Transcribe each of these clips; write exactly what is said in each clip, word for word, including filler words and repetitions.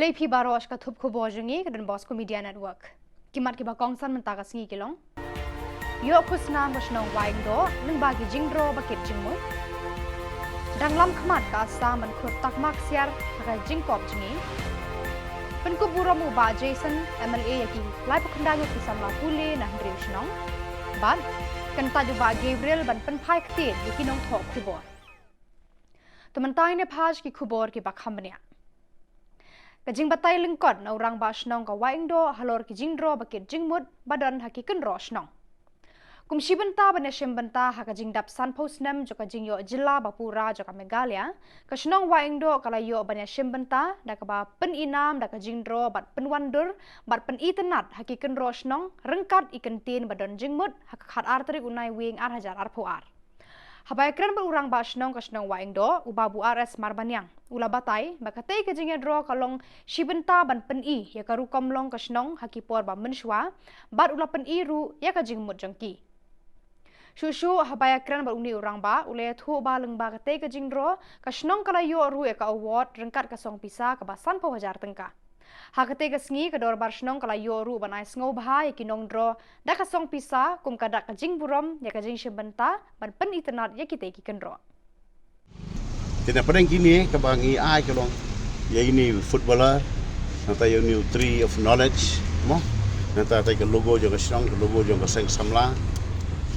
Te phi baroh sha ka thup khubor jong ngi ka Don Bosco Media Network. Ki mat kiba kongsan mynta ka sngi ki long: Ïoh khusnam ka shnong Wahingdoh lyngba ki jingdro ba kit jingmut. Dang lam khmat ka Assam ban khur takma ksiar ha ka jingkop jingim. Pynkup burom u Bah Jason M L A ïa ki laiphew khyndai ngut ki samla pule na hynriew shnong. Bad kyntait u Bah Gabriel ban pynphai ktien ïa ki nongthoh khubor. To mynta ngin ïa phai sha ki khubor kiba kham bniah. Ka jingbatai lyngkot na u rangbah shnong ka Wahingdoh halor ki jingdro ba kit jingmut ba don ha ki kynroh shnong. Kum shi bynta ban ïashim bynta ha ka jingdap sanphew snem jong ka jingïoh jylla ba pura jong ka Meghalaya, ka shnong Wahingdoh ka la ïoh ban ïashim bynta da kaba pynïnam da ka jingdro bad pynwandur bad pynitynnad ha ki kynroh shnong ryngkat i kyntien ba don jingmut ha ka khatar tarik u Naiwieng ar hajar arphew ar. Haba ïakren bad u rangbah shnong ka shnong Wahingdoh, u Babu R S Marbaniang, u la batai ba katei ka jingïadro ka long shi bynta ban pyni ïa ka rukom long ka shnong ha ki por ba mynshuwa, bad u la pyni ruh ïa ka jingmut jong ki. Shuh shuh haba ïakren bad une u rangbah, u la ïathuh ba lyngba katei ka jingdro, ka shnong ka la ïoh ruh ïa ka award ryngkat ka song pisa kaba sanphew hajar tyngka. Ha katei ka sngi ka dorbar shnong ka la ïoh ruh ban ai sngewbha ïa ki nongdro da ka song pisa kum ka dak ka jingburom ïa ka jingshim bynta ban pynitynnad ïa kitei ki kynroh. Te na pdeng kine kaba ngi ai ka long ïa ine footballer, nangta ïa ine tree of knowledge, mo? Nangta te ka logo jong ka shnong, ka logo jong ka seng samla.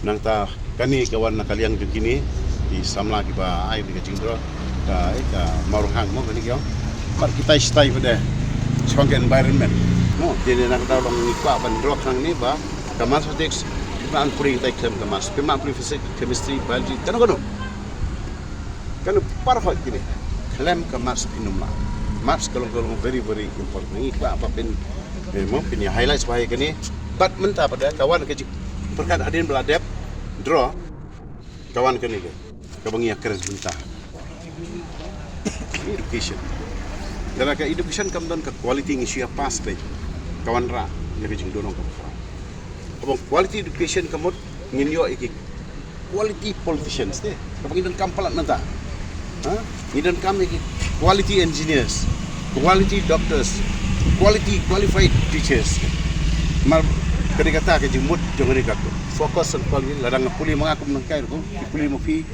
Nangta kane ka wan na ka liang jong kine ki samla kiba ai ka jingdro, ka, eh, ka marunghang, mo, kane ki ong. Bad kitai shitai pat de shong ka environment, mo. Te ne nangta long ngi kwah ban dro khnang ne ba ka mathematics, phi map puri kitai khlem ka maths, phi map puri physics, chemistry, biology, kano kano. Kano par hoi kine khlem ka maths phin ym lah. Maths ka long, ka long very very important. Ngi kwah ba phin, eh, mo, phin ïa highlight ba ïa kane. Bad mynta pat de ka wan ka jingpyrkhat hadien ba la dep dro, ka wan kane ka, kaba ngi ïa kren mynta. Education. Lada ka education kam don ka quality ngi shu ïa pass beit. Ka wanrah ïa ka jingduh nongkam khraw. Haba quality education ka mut ngin ïoh ïa ki quality politicians te. Kaba ngi donkam palat mynta. Ha? Ngi donkam ïa ki quality engineers, quality doctors, quality qualified teachers. Mar kane kata ka jingmut jong kane ka focus on quality, lada nga pule ma nga kum nangkai ruh, ki pule ma phi,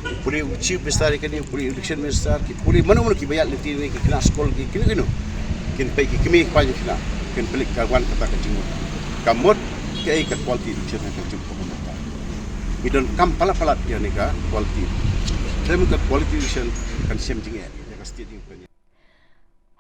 ki pule u chief minister kane, ki pule election minister, ki pule mano mano kiba ïaid lynti ne ki khynnah skul ki kino kino. Kin peit ki kmie ki kpa jong ki khynnah, kin peit ka wan kata ka jingmut. Ka mut kaei ka quality education ka jingmut. Ngi donkam palat palat ïa kane ka quality. Te mut ka quality education kan shem jingeh ïa ka state jingpyni.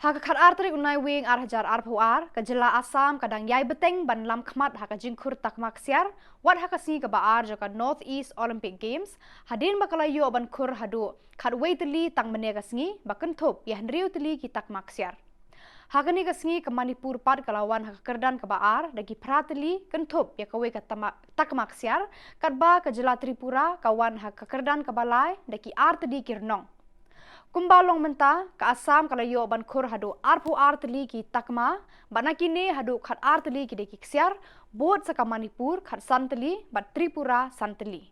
Ha ka khatar tarik u Naiwieng ar hajar arphew ar, ka jylla Assam ka dang ïai bteng ban lam khmat ha ka jingkhur takma ksiar, wat ha ka sngi kaba ar jong ka North East Olympic Games, hadien ba ka la ïoh ban khur haduh khatwei tylli tang mynne ka sngi, ba kynthup ïa hynriew tylli ki takma ksiar. Ha kane ka sngi ka Manipur pat ka la wan ha ka kyrdan kaba ar da ki phra tylli, kynthup ïa kawei ka tama-, takma ksiar, katba ka jylla Tripura ka wan ha ka kyrdan kaba lai da ki ar tylli ki rnong. Kumba long mynta, ka Assam ka la ïoh ban khur haduh arphew ar tylli ki takma, bad na kine haduh khatar tylli ki dei ki ksiar, bud sa ka Manipur khatsan tylli, bad Tripura san tylli.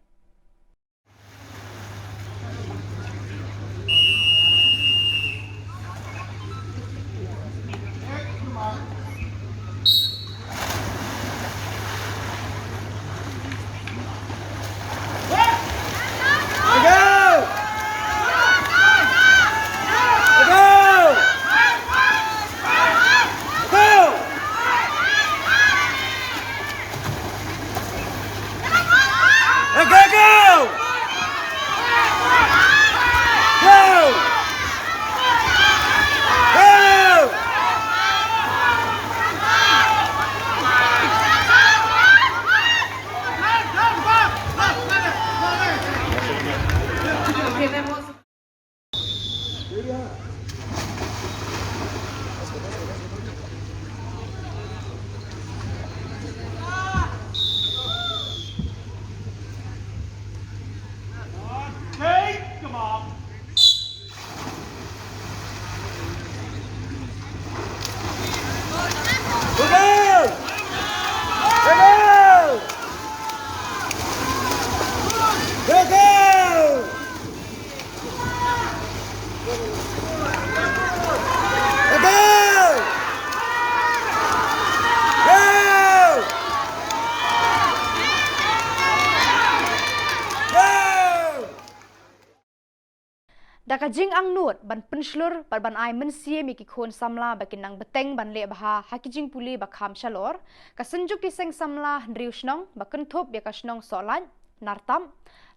Da ka jingangnud ban pynshlur bad ban ai mynsiem ïa ki khun samla ba kin nang bteng ban leh bha ha ki jingpule ba kham shalor, ka Synjuk ki Seng Samla Hynriew Shnong ba kynthup ïa ka shnong Sohlait, Nartap,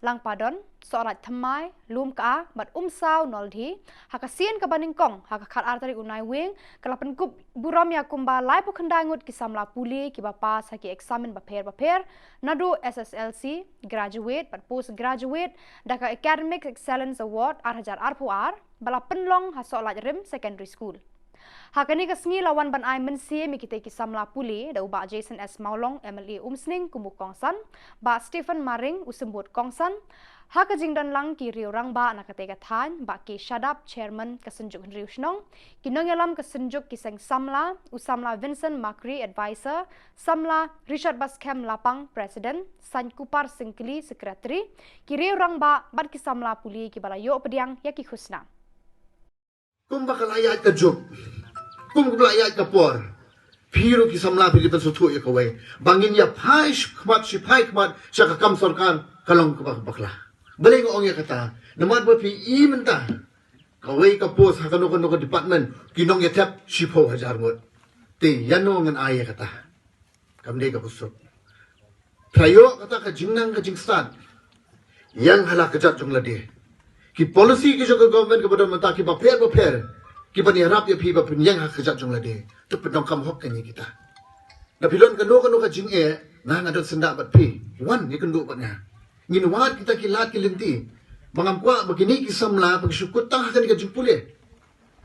Langpadon, Sohlait Thymmai, Lumka bad Umsaw Noldhi, ha ka sien kaba nyngkong ha ka khatar tarik u Naiwieng, ka la pynkup burom ïa kumba laiphew khyndai ngut ki samla pule kiba pass ha ki eksamin bapher bapher, naduh S S L C, Graduate bad Post Graduate, da ka Academic Excellence Award ar hajar arphew ar, ba la pynlong ha Sohlait Rim Secondary School. Ha kane ka sngi la wan ban ai mynsiem ïa kita ki samla pule da u Bah Jason S Mawlong, M L A Umsning, kum u kongsan, Bah Stephen Maring, u symbud kongsan, ha ka jingdon lang ki riew rangbah na kata ka thaiñ, Bah K Shadap, Chairman ka Synjuk Hynriew Shnong, ki nongïalam ka Synjuk ki Seng Samla, u samla Vincent Makri, Advisor, samla Richard Baskhem Lapang, President, Saiñ Kupar Syngkli, Secretary, ki riew rangbah bad ki samla pule kiba la ïoh pdiang ïa ki khusnam. Kumba ka la ïaid ka juk, kum kumba la ïaid ka por, phi ruh ki samla phi dei ban sngewthuh ïa kawei, ba ngin ïa phai shi khmat, shi phai khmat sha ka kam sorkar, ka long kaba bakla. Balei nga ong ïa kata? Namar ba phi i mynta, kawei ka post ha kano kano ka department, ki nongïathep shiphew hajar ngut. Te ïano ngan ai ïa kata? Kam dei kaba suk. Phi ïoh kata ka jingnang ka jingstad, ïeng ha la ka jait jong lade. Ki policy ki jong ka government kaba don mynta kiba pher bapher, kiban ïarap ïa phi ba phin ïeng ha ka jait jong lade. To pyndonkam hok kane kita. Da phi don kano kano ka jingeh, nga nga don syndah bad phi. Wan ïakynduh bad nga. Ngin wad kita ki lad ki lynti. Ba ngam kwah ba kine ki samla ba ki shu kut tang ha kane ka jingpule.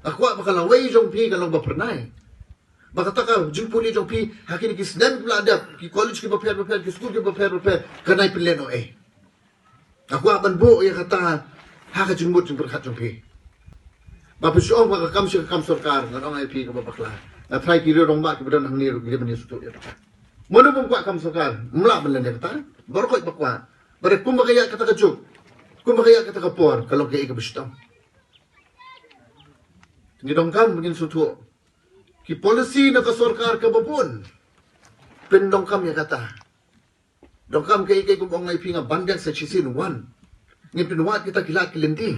Nga kwah ba ka lawei jong phi ka long ba phyrnai. Ba kata ka jingpule jong phi ha kine ki snem kiba la dep, ki college kiba pher bapher, ki skul kiba pher bapher, kan nang pynlehnohei. Nga kwah ban buh ïa kata ha ka jingmut jingpyrkhat jong phi. Ba phi shu ong ba ka kam shi ka kam sorkar, ngan ong ïa phi kaba bakla. Nga tharai ki riew rangbah kiba don hangne ruh ki dei ban ïasngewthuh ïa kata. Mano bym kwah kam sorkar, ym lah ban len ïa kata. Baroh khoit ba kwah. Ba dei kumba ka ïaid kata ka juk, kumba ka ïaid kata ka por, ka long kaei kaba shitom. Ngi donkam ngin sngewthuh. Ki policy na ka sorkar kaba bun, pyndonkam ïa kata. Donkam kaei kaei, kum ong nga ïa phi, nga ban biang sa shisien, wan. Ngin pynwad kita ki lad ki lynti.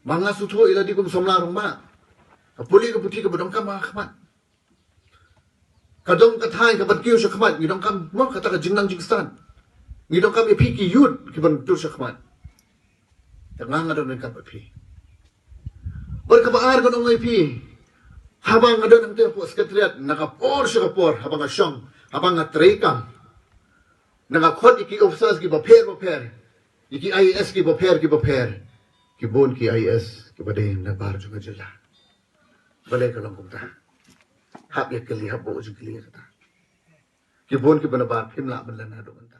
Ba nga sngewthuh ïa lade kum samla rangbah. Ka pule ka puthi kaba donkam ha khmat. Ka dong ka thaiñ kaban kiew sha khmat, ngi donkam mo kata ka jingnang jingstad. Ngi donkam ïa phi ki youth kiban tur sha khmat. Te nga nga don ryngkat bad phi. Bad kaba ar ngan ong ïa phi, haba nga don hangtei hapoh secretariat, na ka por sha ka por, haba nga shong, haba nga treikam, na nga khot ïa ki officers kiba pher bapher, ïa ki I A S kiba pher kiba pher, ki bun ki I A S kiba dei na bar jong ka jylla. Balei ka long kumta? Hap ïa kylli, hap buh jingkylli ïa kata. Ki bun kiba na bar, phim lah ban len haduh mynta.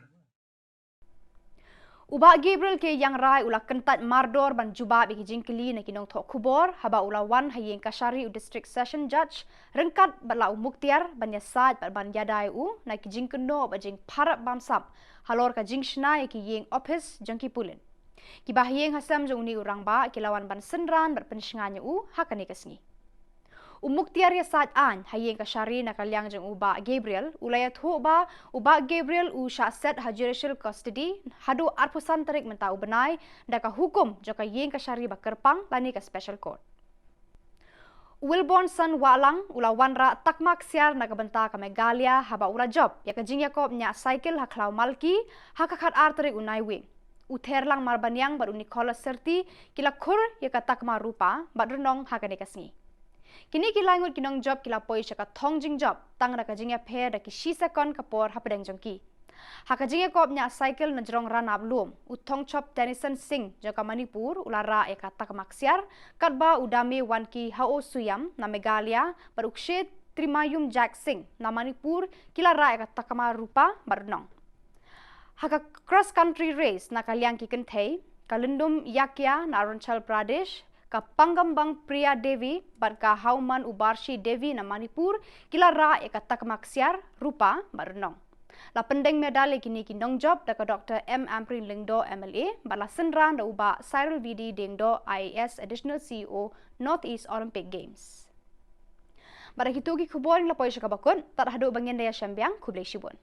U Bah Gabriel K Iangrai u la kyntait mardor ban jubab ïa ki jingkylli na ki nongthoh khubor haba u la wan ha ïing kashari u District Session Judge ryngkat bad la u muktiar ban ïasaid bad ban ïada ïa u na ki jingkynnoh bad jingpharap bamsap halor ka jingshna ïa ki ïing ophis jong ki pulit. Kiba ha ïing ha sem jong une u rangbah ki la wan ban synran bad pynshngaiñ ïa u ha kane ka sngi. U muktiar ïasaid aiñ ha ïing kashari na ka liang jong u Bah Gabriel u la ïathuh ba u Bah Gabriel u shah set ha judicial custody haduh arphew san tarik mynta u bnai da ka hukum jong ka ïing kashari ba kyrpang lane ka special court. U Wilbornson Wahlang u la wanrah takma ksiar na ka bynta ka Meghalaya haba u la jop ïa ka jingïakob ñiah cycle ha Khlaw Malki ha ka khatar tarik u Naiwieng. U Therlang Marbaniang bad u Nicholas Syrti ki la khur ïa ka takma rupa bad rnong ha kane ka sngi. Kine ki lai ngut ki nongjop ki la poi sha ka thong jingjop tang da ka jingïapher da ki shi sekon ka por hapdeng jong ki. Ha ka jingïakob ñiah cycle na jrong Ranab Lum, u Thongchop Tennyson Singh jong ka Manipur u la rah ïa ka takma ksiar, katba u Dame Wanki Haosuyam na Meghalaya bad u Kshe Trimayum Jack Singh na Manipur ki la rah ïa ka takma rupa bad rnong. Ha ka cross country race na ka liang ki kynthei, ka Lyndum Yakia na Arunachal Pradesh, ka Pangambang Priya Devi bad ka Hauman Ubarshi Devi na Manipur ki la rah ïa ka takma ksiar, rupa bad rnong. La pyndeng medal ïa kine ki nongjop da ka Doctor M Ampareen Lyngdoh M L A bad la synran da u Bah Cyril V D Diengdoh I A S, Additional C E O, North East Olympic Games. Bad da kito ki khubor ngi la poi sha kaba kut, tad haduh ba ngin da ïashem biang, khublei shibun.